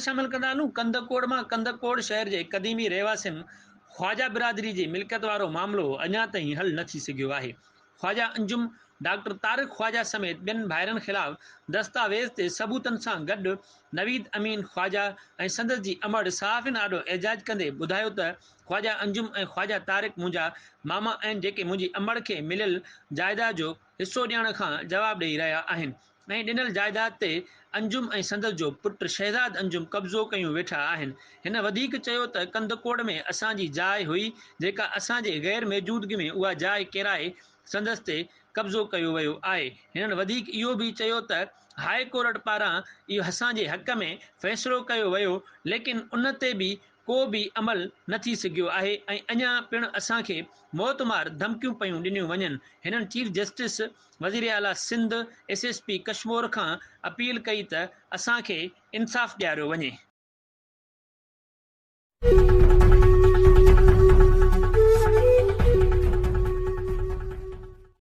شامل ڪندا هلون ڪنڌڪوٽ مان ڪنڌڪوٽ شهر جي قديمي رهواسين خواجا برادري جي ملڪيت وارو معاملو اڃا تائين حل نه ٿي سگهيو آهي. خواجا انجم، ڊاڪٽر طارق خواجا سميت ٻين ڀائرن خلاف دستاويز تي ثبوتن سان گڏ نويد امين خواجا ۽ سندس جي امڙ صحافين آڏو احجاج ڪندي ٻڌايو ته خواجا انجم ۽ خواجا طارق منهنجا ماما آهن جيڪي منهنجي امڙ کي مليل جائيداد جو حصو ڏيڻ کان جواب ڏئي رهيا آهن ۽ ڏنل جائيداد تي انجم ۽ سندس جو پٽ شهزاد انجم قبضو ڪيون ويٺا آهن. هن وڌيڪ چيو ته ڪنڌڪوٽ ۾ اسان جي جاء هئي جيڪا اسان جي غير ميجودگي ۾ اها جاء ڪيرائي سندس تي قبضو ڪيو ويو آهي. هنن وڌيڪ اهو به چيو ته هاء ڪورٽ پاران اهو اسان جي حق ۾ فيصلو ڪيو ويو ليڪن ان تي به ڪو به عمل نه ٿي سگهيو آهي ۽ اڃا پڻ اسان کي موتمار ڌمڪيون پيون ڏنيون وڃن. هنن چيف جسٽس، وزيراعليٰ Sindh, S S P Kashmore کان اپيل ڪئي ته اسان کي انصاف ڏياريو وڃي.